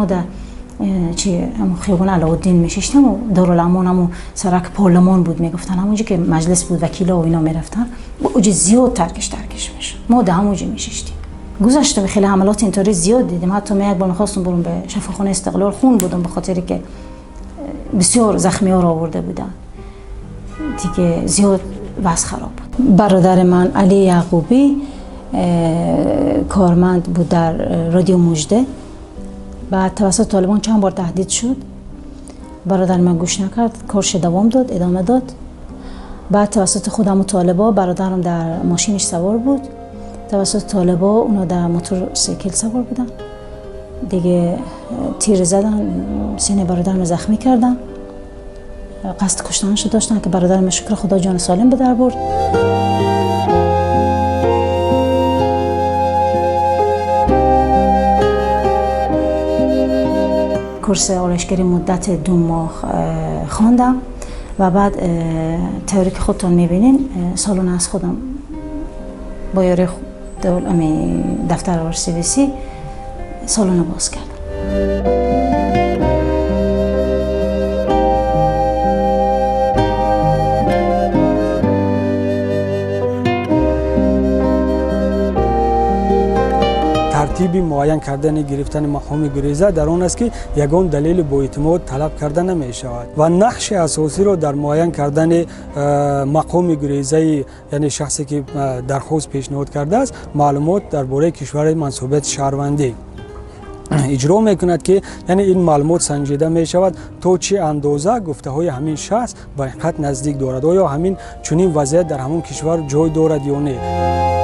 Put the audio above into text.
ما در چی خیابان علاءالدین میششتم و دارالعمان همون سرک پارلمان بود میگفتن، همونجا که مجلس بود وکیلا و اینا میرفتن، اوج زیاد ترکش میشد، ما در همونجا میششتیم. گذشته خیلی حملات اینطوری زیاد دیدیم. حتی من یک بار میخواستم برم به شفاخانه استقلال، خون بودم به خاطر که بسیار زخمی ها را آورده بودن دیگه، زیاد وضع خراب بود. برادر من علی یعقوبی کارمند بود در رادیو مژده. بعد توسط طالبان چند بار تهدید شد. برادر من گوش نکرد، کارش دوام داد، ادامه داد. بعد توسط خودم و طالبا، برادرم در ماشینش سوار بود، توسط طالبا اونا در موتورسیکل سوار بودن دیگه، تیر زدن سینه برادرم زخمی کردن، قصد کشتنش داشتن که برادرم شکر خدا جان سالم به در برد. کورس آرایشگری مدت 2 ماه خواندم و بعد تئوری که خودتون میبینین سالن از خودم با یاری دفتر RCVC سالن باز کردم. ترتیب معین کردن گرفتن مقام گریزه در آن است که یگان دلیل با اعتماد طلب کرده نمی شود و نقش اساسی را در معین کردن مقام گریزه، یعنی شخصی که درخواست پیشنهاد کرده است، معلومات درباره کشور منصوبیت شهروندی اجرا میکند که یعنی این معلومات سنجیده می شود تا چه اندازه گفته های همین شخص به حقیقت نزدیک دارد، آیا همین چنین وضعیت در همون کشور جای دارد یا نه.